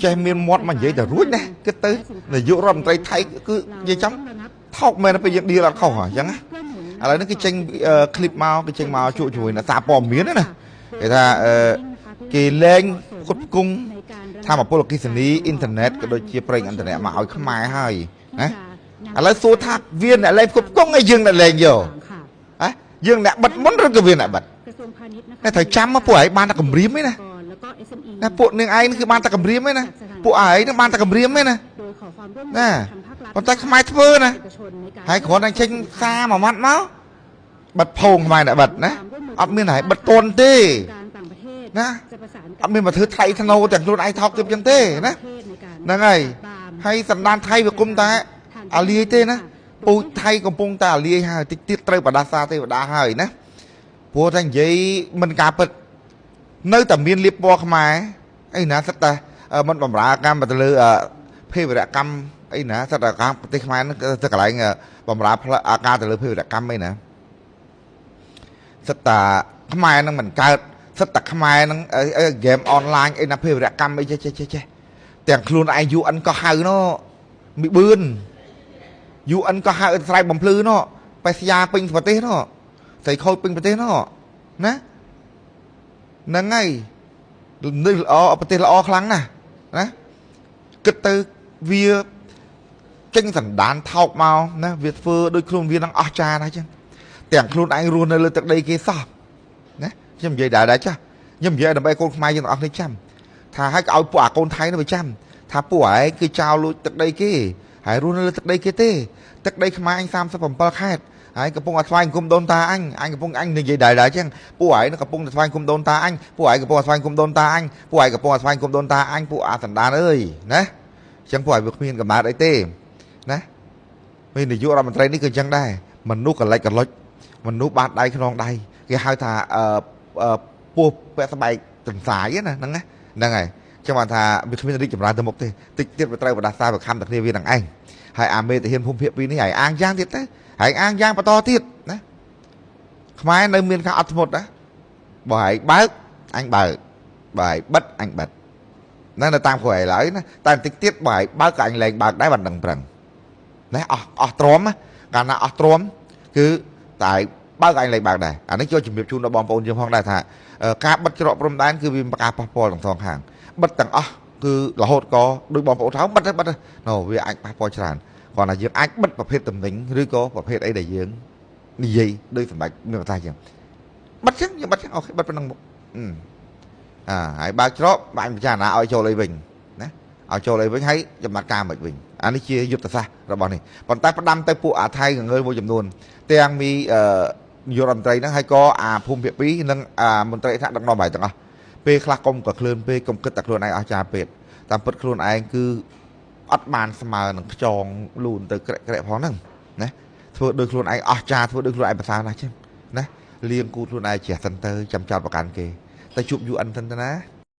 ចេះមានមាត់មកនិយាយតែរួចណាគិតទៅនាយករដ្ឋមន្ត្រីថៃគឺនិយាយចំថោកមែនពេលយើងឌីលអត់ខុសអញ្ចឹងណាឥឡូវនេះគេចេញคลิปមកគេចេញមកជួបជាមួយអ្នកសារព័ត៌មានណាគេថាគេលែងផ្គត់ផ្គង់ធម្មពលអគ្គិសនីអ៊ីនធឺណិតក៏ដូចជាប្រេងឥន្ធនៈមកឲ្យខ្មែរហើយណាឥឡូវសួរថាវាអ្នកលែងផ្គត់ផ្គង់ឲ្យយើងអ្នកលែងយកហ៎យើងអ្នកបិទមុនឬក៏វាអ្នកបិទតែត្រូវចាំមកពួកឯងបានតែគម្រាមឯណាណាពួកនាងឯងគឺបានតែគម្រាមឯណាពួកឯងនឹងបានតែគម្រាមឯណាណាប៉ុន្តែខ្មែរធ្វើណាហើយគ្រាន់តែចេញសារមួយម៉ាត់មកបិទផោងខ្មែរអ្នកបិទណាអត់មានហើយបិទតន់ទេណាអត់មានមកធ្វើថៃធ្នូទាំងខ្លួនឯងថោកទៀតចឹងទេណាហ្នឹងហើយហើយសន្តានថៃវាគុំតែអាលាយទេណាពូជថៃកំពុងតែអាលាយហើយតិចទៀតត្រូវបដាសាទេវតាហើយណាព្រោះតែនិយាយមិនការពិតនៅតែមានលៀបពណ៌ខ្មែរអីណាសិតតែមិនបំរើកម្មទៅលើភេរវកម្មអីណាសិតតែកម្មប្រទេសខ្មែរហ្នឹងទៅកន្លែងបំរើអាការទៅលើភេរវកម្មអីណាសិតតែខ្មែរហ្នឹងមិនកើតសិតតែខ្មែរហ្នឹងហ្គេមអនឡាញអីណាភេរវកម្មអីចេះចេះចេះទាំងខ្លួនឯង UN ក៏ហៅណមីបឿន UN ក៏ហៅស្រ័យបំភ្លឺណបេសយ៉ាពេញប្រទេសណស្រីខូចពេញប្រទេសណណាហ្នឹងហើយនេះល្អប្រទេសល្អខ្លាំងណាស់ណាគិតទៅវាចេញសណ្ដានថោកមកណាវាធ្វើដូចខ្លួនវានឹងអស់ចាណាស់ចឹងទាំងខ្លួនឯងរស់នៅលើទឹកដីគេសោះណាខ្ញុំនិយាយដែរដែរចាស់ខ្ញុំនិយាយដើម្បីកូនខ្មែរយើងទាំងអស់គ្នាចាំថាឲ្យឲ្យពួកអាកូនថៃនោះវាចាំថាពួកឯងគឺចោលលួចទឹកដីគេហើយរស់នៅលើទឹកដីគេទេទឹកដីខ្មែរអញ37ខេត្តហើយកំពុងតែថ្វាយអង្គមដូនតាអញអញកំពុងអញនិយាយដែរដែរចឹងពួកឯងកំពុងតែថ្វាយអង្គមដូនតាអញពួកឯងកំពុងតែថ្វាយអង្គមដូនតាអញពួកឯងកំពុងតែថ្វាយអង្គមដូនតាអញពួកអាសន្តានអើយណាចឹងពួកឯងវាគ្មានកំណើតអីទេណាមាននាយករដ្ឋមន្ត្រីនេះគឺចឹងដែរមនុស្សកលិចកលុចមនុស្សបាតដៃខ្នងដៃគេហៅថាពោះពាក់ស្បែកទន្សាយណាហ្នឹងណាហ្នឹងហើយចឹងបានថាវាគ្មានរីកចម្រើនទៅមុខទេតិចទៀតវាត្រូវបដាសាបខំតែគ្នាវានឹងឯងហើយអាមេទាហានភូមិភាគ2នេះហើយអាងយ៉ាងទៀតទៅហើយអាងយ៉ាងបន្តទៀតណាខ្មែរនៅមានការអត់ធ្មត់ណាបើហើយបើកអញបើកបើហើយបិទអញបិទណានៅតាមក្រោយឡើយណាតែបន្តិចទៀតបើហើយបើកក៏អញលែងបើកដែរបានដឹងប្រឹងណាអស់ទ្រាំកាលណាអស់ទ្រាំគឺតែបើកអញលែងបើកដែរអានេះចូលជំរាបជូនដល់បងប្អូនយើងផងដែរថាការបិទច្រកព្រំដែនគឺវាមានការប៉ះពាល់ទាំងសងខាងបិទទាំងអស់គឺរហូតក៏ដូចបងប្អូនថាបិទបិទណូវាអាចប៉ះពាល់ច្រើនគ្រាន់តែយើងអាចបិទប្រភេទតំណែងឬក៏ប្រភេទអីដែលយើងនិយាយដោយសម្ដេចមានប្រសាសន៍ចឹងបិទចឹងយើងបិទចឹងអូខេបិទប៉ុណ្ណឹងមុខហើយបើកច្រកបាញ់ពិចារណាឲ្យចូលអីវិញណាឲ្យចូលអីវិញហើយចំណាត់ការមិនវិញអានេះជាយុទ្ធសាស្ត្ររបស់នេះប៉ុន្តែផ្ដាំទៅពួកអាថៃងើយមួយចំនួនទាំងមីនាយករដ្ឋមន្ត្រីហ្នឹងហើយក៏អាភូមិភាគ2និងអាមន្ត្រីថ្នាក់ដឹកនាំបាយទាំងអស់ពេលខ្លះកុំក៏ក្លឿនពេកកុំគិតតែខ្លួនឯងអស់ចាពេកតាមពិតខ្លួនឯងគឺអត់បានស្មើនឹងខ្ចងលូនទៅក្រាក់ក្រាក់ផងហ្នឹងណាធ្វើដោយខ្លួនឯងអស់ចាធ្វើដោយខ្លួនឯងប្រសើរណាស់ចឹងណាលៀងគូខ្លួនឯងជ្រះសិនទៅចាំចោតប្រកាន់គេតែជួប UN សិនទៅណា